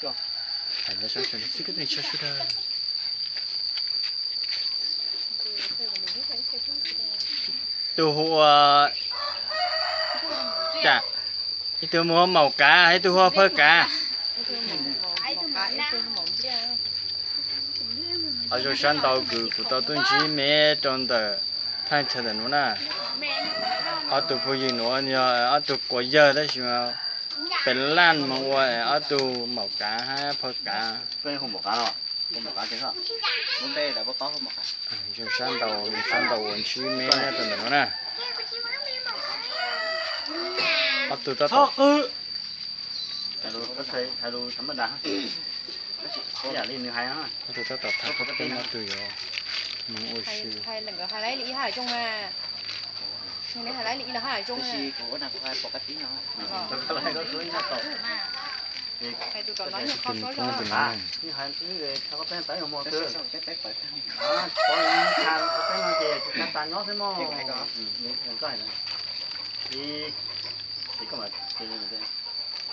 Tham nyob sab sawv daws xwb, koj tsis tshua sawv daws. Tus hu ua Cam, ib tug hu ua Maum Kav, ib tug hu ua Phawj Kav. Ua zoo sab ntau kws kuv tau tuaj ntsib me rau ntawm thaaj chaw ntawm nuav na. Ob tug phooj ywg nuav yog ob tug quas yawg tab sis pem laj moog ua ob tug Maum Kav hab Phawj Kav. Zoo sab ntau, zoo sab ntau uas ntsib me nyob rau ntawm nuav na. Ob tug tab tom, ob tug tab tom tham qhov peb, ob tug yuav moog ua si.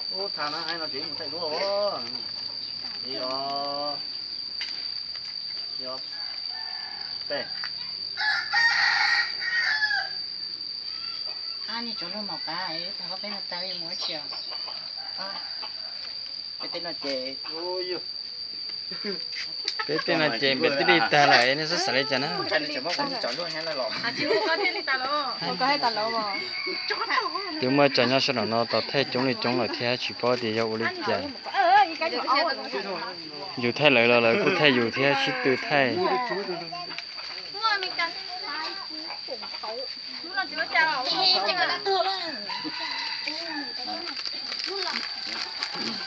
Ub, thaaj na, no ces mus thaij duab os. Ib, ob, ib, ob, peb. Ab, niag tsov luag Maum Kav, thaaj koj peb no tas yuav mus ua tsi os? Peb tej no ces, peb tej no ces npem tij li tag lawm, nej xav xav li cas na? Twb muaj cov nyob sab nraum no tau thaij coob li coob lawm thiab, tsis paub tias yog ua li cas. Yus thaij lawv los lawv kuj thaij yus thiab, sib tw thaij.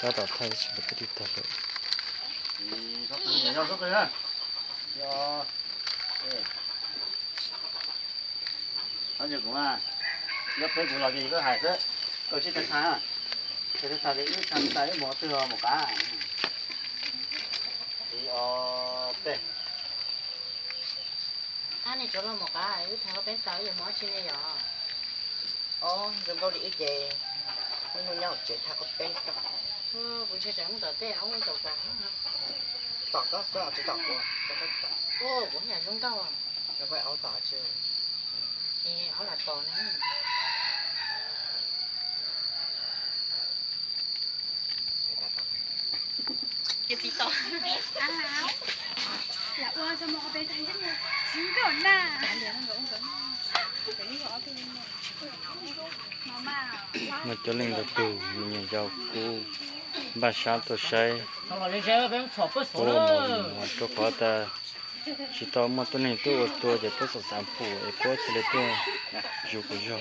Tab tom thaij tsis npem tij li tag lawm. Yog peb kuv los ces koj hais xwb, koj tsis tau thaij, koj tsis thaij ces wb thaij tas wb mus qhov twg Maum Kav. Ib, ob, peb. Ab, niag tsov luag Maum Kav, wb thaij koj peb tas wb yuav mus ua tsi ne yom? Ob, zoo nkauj li wb ces wb mus nyob hauv tsev thaij koj peb xwb. Kuv ntshai tsam wb tom tej, wb tom koj, tom koj xwb tsis tom kuv. Kuv yam zoo nkauj. Aub tom tsi? Es aub lam tom ne. Muaj coob leej ntau tug me nyuam yaus kuj npaj sab tuaj saib, ua mus rau qhov tas tsis tau muaj tuab neeg tuaj ua tua ces puab xav xav pum es puab thiaj li tuaj zug kuv zog.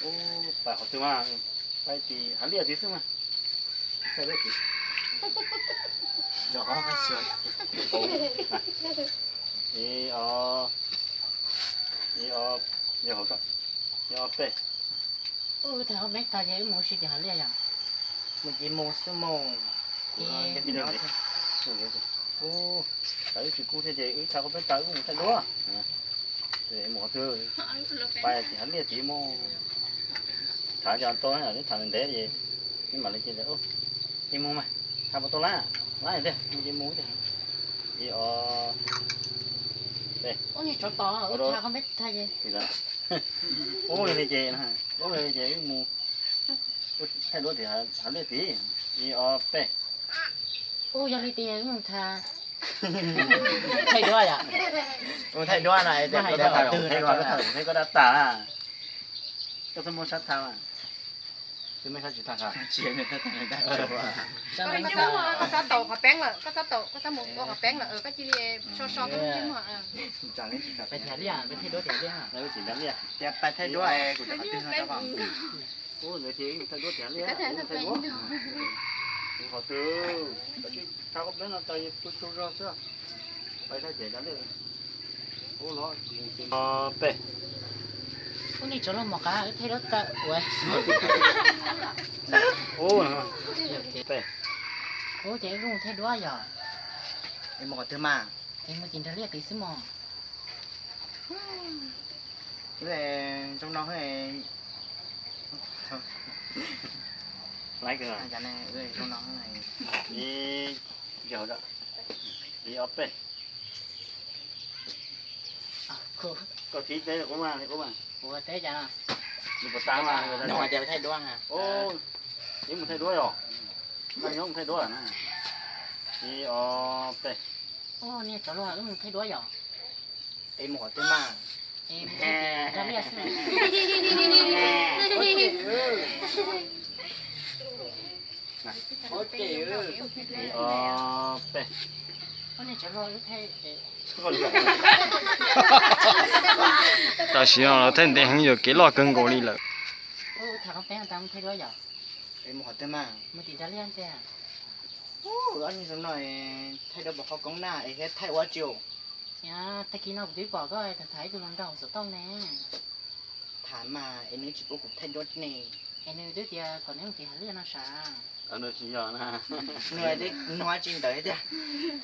Ub, qhov twg mas, pais tim hav liaj tid xwb mas. Ib, ob, ib, ob, ib, ob, peb. Ub, thaij koj peb tag ces wb mus ua si tim hav liaj yom? Mus ces mus xwb mus. Ub, tas wb tsis kub thiab ces wb thaij koj peb tag wb mus thaij duab. Mus qhov twg? Pais tim hav liaj tid mus. Thav cov tau, thav ntev ntev ces wb mam li ces, ces mus mas, thav puas tau lab, lab tiag, mus ces mus tiag. Ib, ob, peb. Ub, niag tsov tom, wb thaij koj peb tag ces. Ub, yog li ces, ub, yog li ces wb mus thaij duab tim hav liaj tid. Ib, ob, peb. Ub, yog li ces wb mus thaij, thaij duab yom? Mus thaij duab no, thaij duab, thaij koj dab tas, koj txhob muab sab thaij mas. Twb muab sab tsis thaij. Koj xav tau qhov peeb lawm, koj xav tau, koj xav mus ua qhov peeb lawm, koj cia li so so koj lub ntsej muag. Peb thaij liaj, peb thaij duab thaij liaj. Tias pais thaij duab, kuv cov qhov twg no tau. Ub, ntawd ces thaij duab thaij liaj, thaij duab. Qhov twg, koj tsis thaij koj peeb no tau, tu tu zog xwb. Pais thaij ces thaij liaj. Ub, no, peb. Ub, nej tsov loj mos qab, wb thaij duab tawm ua. Ub, peb. Ub, ces wb mus thaij duab yom. Es mus qhov twg mas? Es mus tim nrag liaj tid xwb mos. Wb zoo no, zoo no. Ib, ib, ob, peb. Koj thib teb, qub mas, qub mas. Ua teb cas no? Nws puas tas mas? Nws hais tias thaij duab ha. Ib, mus thaij duab yom? Noj nyob mus thaij duab lawm na. Ib, ob, peb. Niag tsov luag, wb mus thaij duab yom? Es mus qhov twg mas? Ib, ob, peb. Tam sim no los thaij ntev heev, yuam kev loj kawg nkaus li lawm. Mus qhov twg mas? Mus tim Dab Liaj ntag. Ob niag zoo no, thaij duab pom qhov koob na es thiab thaij ua tsi? Tag kis no kuv twb pom koj tham tham ib tug hluas nraug xov tooj ne. Tham mas es nws tsis pub kuv thaij duab ne. Es nws twb tias kom neb mus tim Dab Liaj no sav. Nws hais tsis ntawd tiag.